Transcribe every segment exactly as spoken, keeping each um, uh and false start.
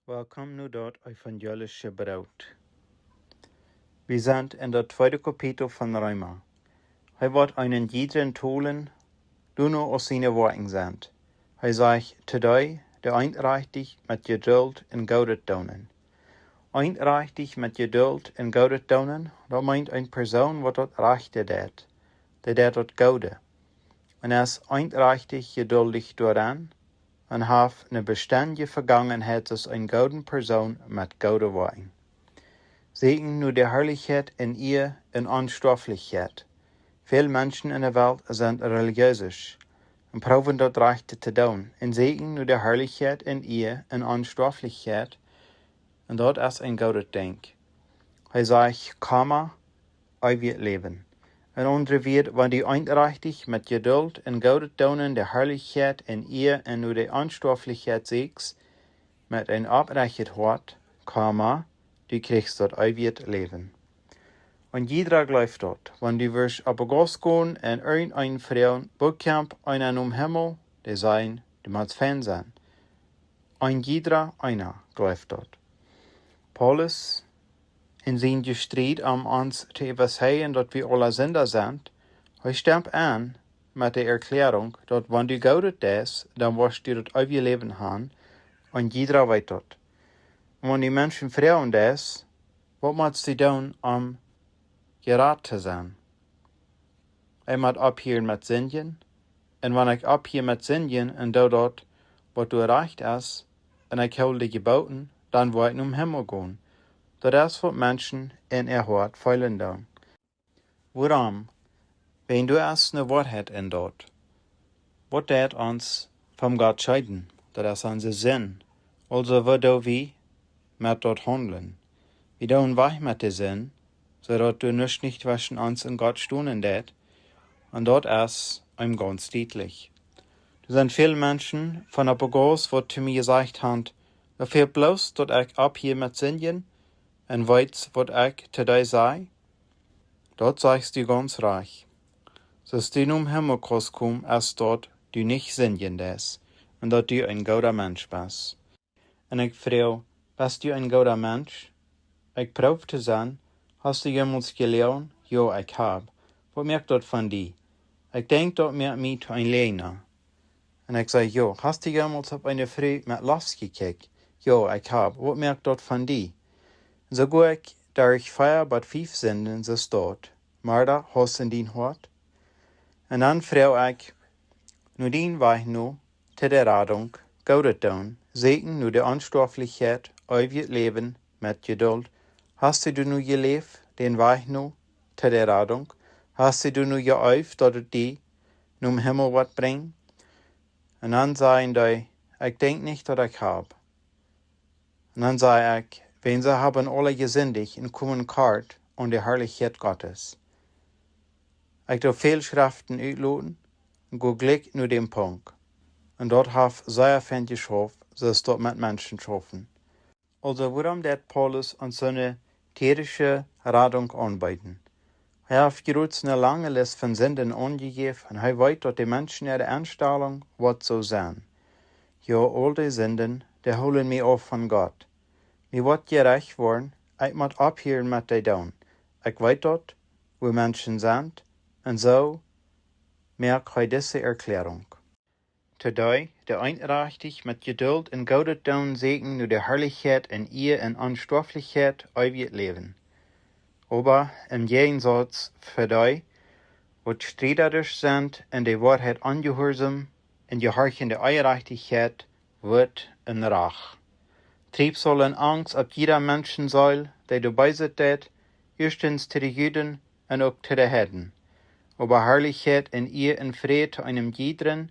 Welkom no daut evangelische Broot. Wie sent en daut tweede Kapitel von Reema. Hee woat eenen jiedren tolen, doonen aus siene Woakjen sent. Hee sajcht: "To dee, dee eenrajchtich met Jeduld un Goodet doonen." Eenrajchtich met Jeduld un Goodet doonen, daut meent eene Persoon waut daut Rajchte deit, dee deit daut Goode. Un es eenrajchtich jeduldich doaraun, un haft eene bestendje Vegangenheit aus eene goode Persoon met goode Woakjen. Sieekjen no de Harlichkjeit un Ea un Onstoaflichkjeit. Väl Menschen en de Welt sent relijees un proowen daut Rajchte to doonen un sieekjen no de Harlichkjeit un Ea un Onstoaflichkjeit, un daut es een goodet Dinkj. Hee sajcht: "Komma, eewjet Läwen." En aundre Wieed, wan du eenrajchtich met Jeduld un Goodet doonen de Harlichkjeit un Ea un no de Onstoaflichkjeit sieekjst, met een opprechtet Hoat, komma, du kjrichst daut eewjet Läwen. Un jiedra jleeft daut, wan du wurscht opp de Gauss gonen un irjent eenen froagen: "Woo kjemt eena nom Himmel?" Dee sajen: "Du motst fein sennen." Een jiedra eena jleeft daut. Paulus, en sien Jestried om ons to äwaseijen daut wie aule Sinda sent, hee stemt aun met de Erkjläarunk daut wan du Goodet deist, dan woascht du daut eewje Läwen haben, un jiedra weet daut. Un wan du Menschen froagen deist: "Waut motst du doonen om jerat to sennen?" Ekj mott opphieren met sindjen. Un wan ekj opphia met sindjen un doo daut waut doa rajcht es, un ekj hool de Jeboten, dan woa ekj nom Himmel gonen. Daut es waut Menschen en äa Hoat feelen doonen. Wuarom? Wan doa es eene Woarheit en daut. Waut deit ons von Gott scheiden? Daut es onse Sind. Aulsoo, woo doo wie met daut haundlen? Wie doonen wajch met de Sind, soo daut doa nuscht nich tweschen ons un Gott stonen deit, un daut es eenem gaunz dietlich. Doa sent väl Menschen von opp de Gauss waut to mie jesajcht haben: "Daut fält bloos daut ekj opphia met sindjen, un weetst waut ekj to die saj?" Daut sajchst du gaunz rajcht. Soo aus du nom Himmel kaust komen, es daut du nich sindjen deist, un daut du een gooda Mensch best. Un ekj froag: "Best du een gooda Mensch?" Ekj proow to sennen: "Hast du jemols jeloagen?" "Jo, ekj hab." "Waut moakt daut von die?" "Ekj denkj, daut moakt mie to een Läajna." Un ekj saj: "Jo." "Hast du jemols opp eene Fru met Lost jekjikjt?" "Jo, ekj hab." "Waut moakt daut von die?" Un soo go ekj derch vea bat fief Sinden, soo aus daut: Moord hast en dien Hoat. Un dan froag ekj: "No dien Wajch no, to de Radunk, Goodet doonen, sieekjen no de Onstoaflichkjeit, eewjet Läwen met Jeduld, hast du doa no jeläft, dän Wajch no, to de Radunk? Hast du doa no jeeeft, daut et die nom Himmel woat brinjen?" Un dan sajen dee: "Ekj denkj nich, daut ekj hab." Un dan saj ekj: "Wiels see haben aule jesindicht un komen kort aun de Harlichkjeit Gottes." Ekj doo väl Schreften utloten un go jlikj no dän Punkt. Un daut haft sea fein jeschauft, soo aus daut met Menschen schaufen. Aulsoo, wuarom deit Paulus ons soone tierische Radunk aunbeeden? Hee haft jrods eene lange List von Sinden aunjejäft un hee weet, daut de Menschen äare Enstalunk woat soo sennen: "Jo, aul dee Sinden, dee hoolen mie auf von Gott. Mie woat jerajcht woaren, ekj mott opphieren met dee doonen. Ekj weet daut, woo Menschen sent." Un soo moakt hee dise Erkjläarunk: "To dee, dee eenrajchtich met Jeduld un Goodet doonen sieekjen no de Harlichkjeit un Ea un Onstoaflichkjeit, eewjet Läwen. Oba em Jäajensauz fa dee, waut Strieda sent un de Woarheit onjehuarsom un jehorchen de Onjerajchtichkjeit, woat een Rach. Triebsal un Angst opp jieda Menschenseel, dee doa bie sitt deit, ieeschtens to de Juden un uk to de Heiden. Oba Harlichkjeit un Ea un Fräd to eenem jiedren,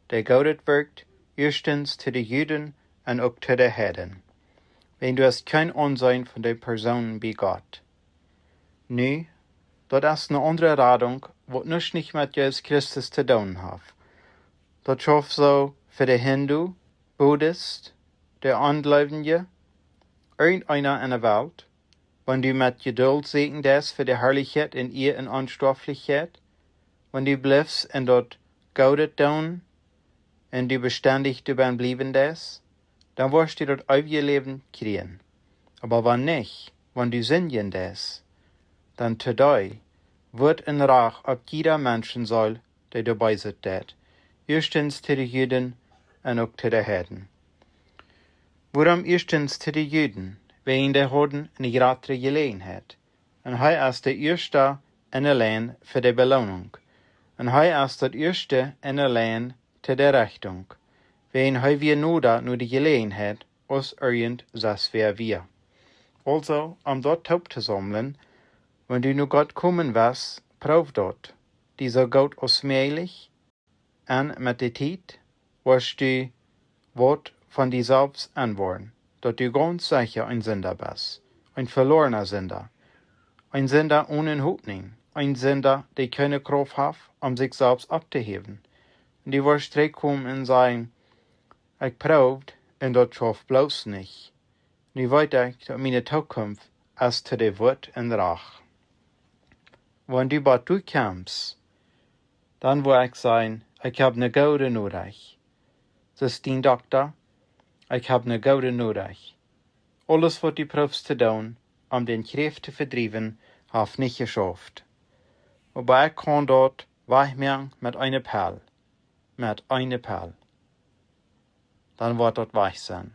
dee Goodet wirkjt, ieeschtens to de Juden un uk to de Heiden. Wiels doa es kjeen Aunseenen von dee Persoonen bie Gott." Nu, daut es eene aundre Radunk, waut nuscht nich met Jesus Christus to doonen haft. Daut schauft soo fa de Hindu, Buddhist, de Onjleewje, irjenteena en de Welt, wan du met Jeduld sieekjen deist fa de Harlichkjeit un Ea un Onstoaflichkjeit, wan du blifst en daut Goodet doonen un du bestendich doabie bliewen deist, dan woascht du daut eewje Läwen kjrieen. Oba wan nich, wan du sindjen deist, dan to die woat een Rach opp jieda Menschenseel, dee doa bie sitt deit, ieeschtens to de Juden un uk to de Heiden. Wuarom ieeschtens to de Juden? Wäajen dee hauden eene jratre Jeläajenheit. Un hee es de ieeschta en de Lien fa de Beloonunk. Un hee es daut ieeschte en de Lien to de Rechtunk. Wäajen hee wia noda no de Jeläajenheit aus irjent sest wäa wia. Aulsoo, om daut toop to saumlen, wan du no Gott komen west, proow daut, die soo goot aus mäajlich, un met de Tiet woascht du waut von die selfst enwoaren, daut du gaunz secha een Sinda best, een veloarna Sinda, een Sinda one Hopninj, een Sinda, dee kjeene Krauft haft, om sikj selfst opptohäwen. Un du woascht trigjkomen un sajen: "Ekj proowd, un daut schauft bloos nich. Nu weet ekj, daut miene Tookunft es to de Wut un Rach." Wan du bat doa kjemst, dan woa ekj sajen: "Ekj hab eene goode Norecht. Soo aus dien Dokta, ekj hab eene goode Norecht. Aules, waut du proowst to doonen, om dän Kjräft to vedriewen, haft nich jeschauft. Oba ekj kaun daut wajchmoaken met eene Pell, met eene Pell. Dan woat daut wajch sennen."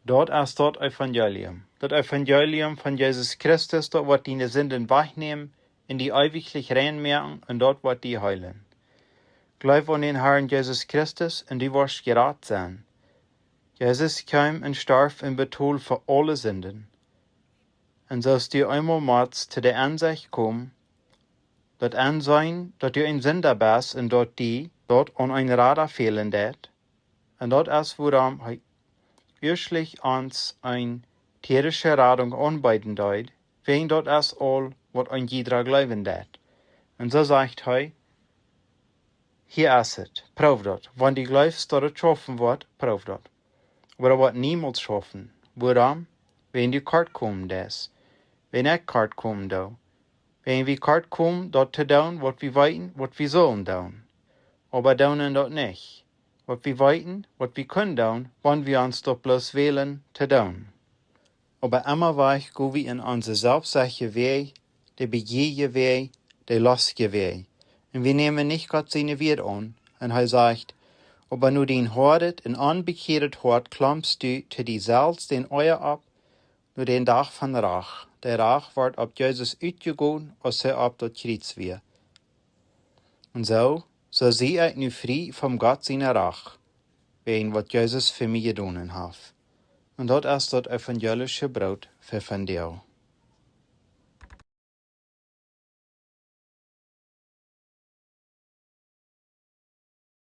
Daut es daut Evangelium. Daut Evangelium von Jesus Christus, daut woat diene Sinden wajchnämen un die eewich rein moaken, un daut woat die heelen. Jleew aun dän Herrn Jesus Christus un du woascht jerat sennen. Jesus kjeem un storf un betold fa aule Sinden. Un soo aus du eemol motst to de Ensecht komen, daut enseenen, daut du een Sinda best un daut die daut aun een Rada fälen deit, un daut es wuarom hee ieeschtlich ons eene tierische Radunk aunbeeden deed, wäajen daut es aul, waut een jiedra jleewen deit. Un soo sajcht hee: "Hia es et, proow daut. Wan du jleefst, daut et schaufen woat, proow daut. Oba daut woat niemols schaufen." Wuarom? Wäajen du kort komen deist. Wäajen ekj kort komen doo. Wäajen wie kort komen, daut to doonen, waut wie weeten, waut wie sullen doonen. Oba doonen daut nich, waut wie weeten, waut wie kjennen doonen, wan wie ons daut bloos wellen to doonen. Oba emma wajch go wie en onse selfstsechtje Wäaj, de bejieeje Wäaj, de lostje Wäaj. Un wie nämen nich Gott siene Wieed aun. Un hee sajcht: "Oba no dien hoadet un onbekjieedet Hoat klaumst du to die selfst dän Oaja opp, no dän Dach von Rach. De Rach woat opp Jesus utjegoten, aus hee opp daut Kjriez wia. Un soo, soo sie ekj nu frie von Gott siene Rach, wäajen waut Jesus fa mie jedonen haft." Un daut es daut evangelische Broot fa vondoag.